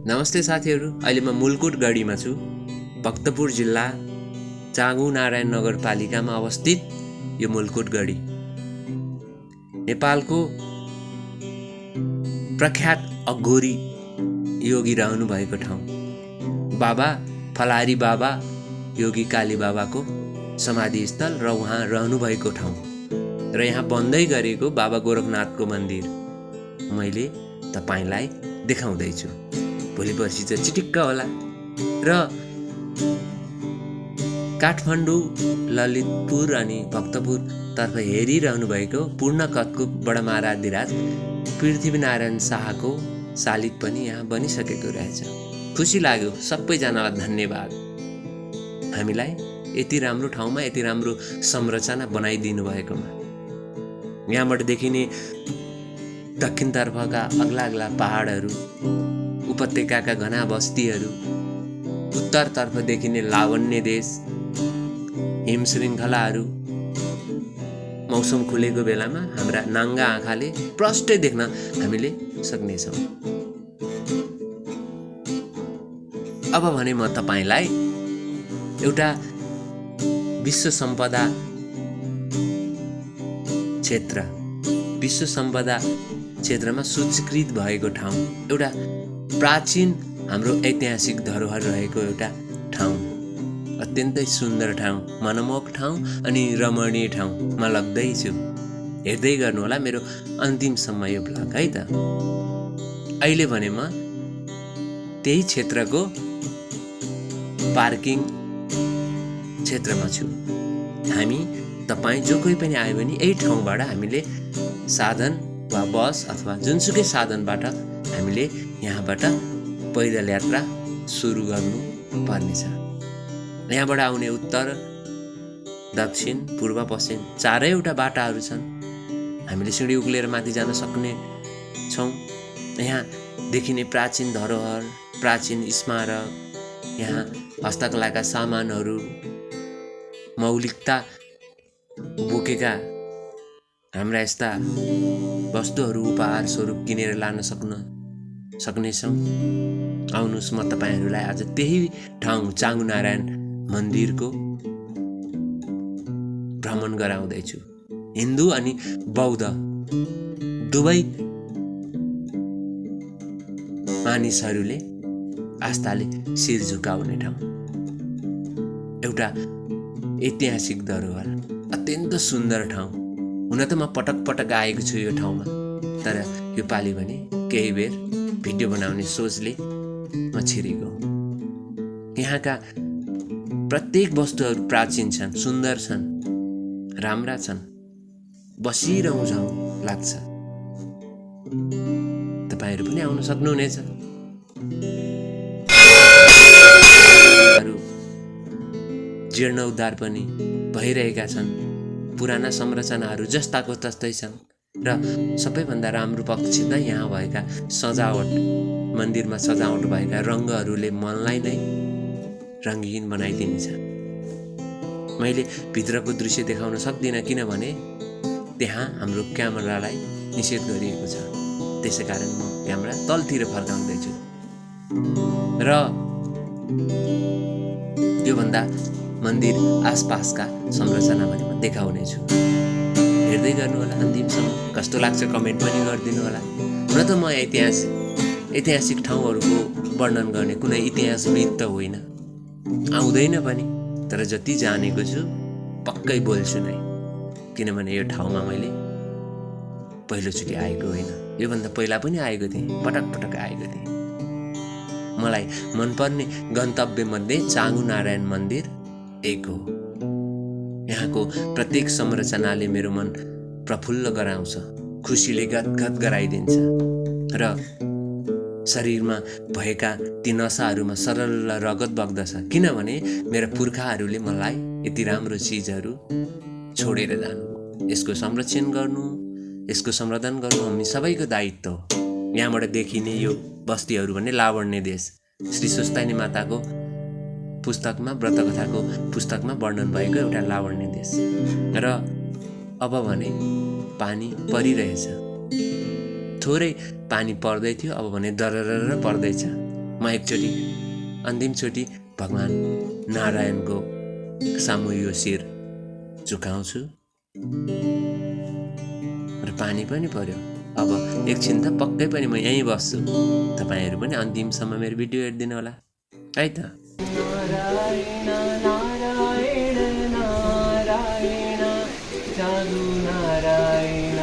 नमस्ते साथीहरू, अहिले म मुलकोटगढीमा छु। भक्तपुर जिल्ला चाँगु नारायण नगरपालिकामा अवस्थित यो मुलकोटगढी नेपालको प्रख्यात अघोरी योगी रहनु भएको ठाउँ। बाबा फलारी बाबा योगी काली बाबाको समाधिस्थल र उहाँ रहनु भएको ठाउँ र यहाँ बन्दै गरेको बाबा गोरखनाथको मन्दिर मैले तपाईलाई देखाउँदैछु। भोलि पर्सि चाहिँ चिटिक्क होला। र काठमाडौँ, ललितपुर अनि भक्तपुर तर्फ हेरिरहनु भएको पूर्ण कदको बडमाराधिराज पृथ्वीनारायण शाहको शालिग पनि यहाँ बनिसकेको रहेछ। खुसी लाग्यो, सबैजनालाई धन्यवाद। हामीलाई यति राम्रो ठाउँमा यति राम्रो संरचना बनाइदिनु भएकोमा। यहाँबाट देखिने दक्षिणतर्फका अग्ला अग्ला पहाडहरू, उपत्यकाका घना बस्तीहरू, उत्तरतर्फ देखिने लावण्य देश, हिम श्रृङ्खलाहरू मौसम खुलेको बेलामा हाम्रा नाङ्गा आँखाले प्रष्टै देख्न हामीले सक्नेछौँ। अब भने म तपाईलाई एउटा विश्व सम्पदा क्षेत्रमा सूचीकृत भएको ठाउँ, एउटा प्राचीन हाम्रो ऐतिहासिक धरोहर रहेको एउटा ठाउँ, अत्यन्तै सुन्दर ठाउँ, मनमोहक ठाउँ अनि रमणीय ठाउँमा लग्दैछु। हेर्दै गर्नु होला मेरो अन्तिमसम्म यो भ्लग है त। अहिले भने म त्यही क्षेत्रको पार्किङ क्षेत्रमा छु। हामी तपाईँ जो कोही पनि आयो भने यही ठाउँबाट हामीले साधन वा बस अथवा जुनसुकै साधनबाट हामीले यहाँबाट पैदल यात्रा सुरु गर्नु पर्नेछ। यहाँबाट आउने उत्तर, दक्षिण, पूर्व, पश्चिम चारैवटा बाटाहरू छन्। हामीले सिँढी उक्लेर माथि जान सक्ने छौँ। यहाँ देखिने प्राचीन धरोहर, प्राचीन स्मारक, यहाँ हस्तकलाका सामानहरू, मौलिकता बोकेका हाम्रा यस्ता वस्तुहरू उपहार स्वरूप किनेर लान सक्नेछौँ। आउनुहोस्, म तपाईँहरूलाई आज त्यही ठाउँ चाँगु नारायण मन्दिरको भ्रमण गराउँदैछु। हिन्दू अनि बौद्ध दुवै मानिसहरूले आस्थाले शिर झुकाउने ठाउँ, एउटा ऐतिहासिक धरोहर, अत्यन्त सुन्दर ठाउँ। हुन त म पटक पटक आएको छु यो ठाउँमा, तर यो पालि भने केही बेर भिडियो बनाउने सोचले म छिरेको। यहाँका प्रत्येक वस्तुहरू प्राचीन छन्, सुन्दर छन्, राम्रा छन्, बसिरहँ झौँ लाग्छ। तपाईँहरू पनि आउन सक्नुहुनेछ। जीर्णोद्धार पनि भइरहेका छन्। पुराना संरचनाहरू जस्ताको तस्तै छन् र सबैभन्दा राम्रो पक्ष त यहाँ भएका सजावट, मन्दिरमा सजावट भएका रङ्गहरूले मनलाई नै रङ्गीन बनाइदिनेछ। मैले भित्रको दृश्य देखाउन सक्दिनँ किनभने त्यहाँ हाम्रो क्यामेरालाई निषेध गरिएको छ। त्यसैकारण म क्यामेरा तलतिर फर्काउँदैछु र योभन्दा मन्दिर आसपासका संरचना पनि म देखाउनेछु। हेर्दै गर्नु होला अन्तिमसम्म। कस्तो लाग्छ कमेन्ट पनि गरिदिनु होला। हुन त म ऐतिहासिक ठाउँहरूको वर्णन गर्ने कुनै इतिहासविद त होइन, आउँदैन पनि, तर जति जानेको छु पक्कै बोल्छु नै। किनभने यो ठाउँमा मैले पहिलोचोटि आएको होइन, योभन्दा पहिला पनि आएको थिएँ, पटक पटक आएको थिएँ। मलाई मनपर्ने गन्तव्यमध्ये चाँगु नारायण मन्दिर एक हो। यहाँको प्रत्येक संरचनाले मेरो मन प्रफुल्ल गराउँछ, खुसीले गदगद गराइदिन्छ र शरीरमा भएका ती नसाहरूमा सरल रगत बग्दछ। किनभने मेरा पुर्खाहरूले मलाई यति राम्रो चिजहरू छोडेर जानु। यसको संरक्षण गर्नु, यसको संवर्धन गर्नु हामी सबैको दायित्व हो। यहाँबाट देखिने यो बस्तीहरू भने लावण्य देश, श्री सुस्तानी माताको पुस्तकमा, व्रतकथाको पुस्तकमा वर्णन भएको एउटा लावण्य देश। र अब भने पानी परिरहेछ, थोरै पानी पर्दै थियो, अब भने दररर पर्दैछ। म एकचोटि अन्तिमचोटि भगवान् नारायणको सामु यो शिर झुकाउँछु र पानी पनि पर्यो। अब एकछिन त पक्कै पनि म यहीँ बस्छु, तपाईँहरू पनि अन्तिमसम्म मेरो भिडियो हेरिदिनु होला है त। नारायण नारायण नारायण जादु नारायण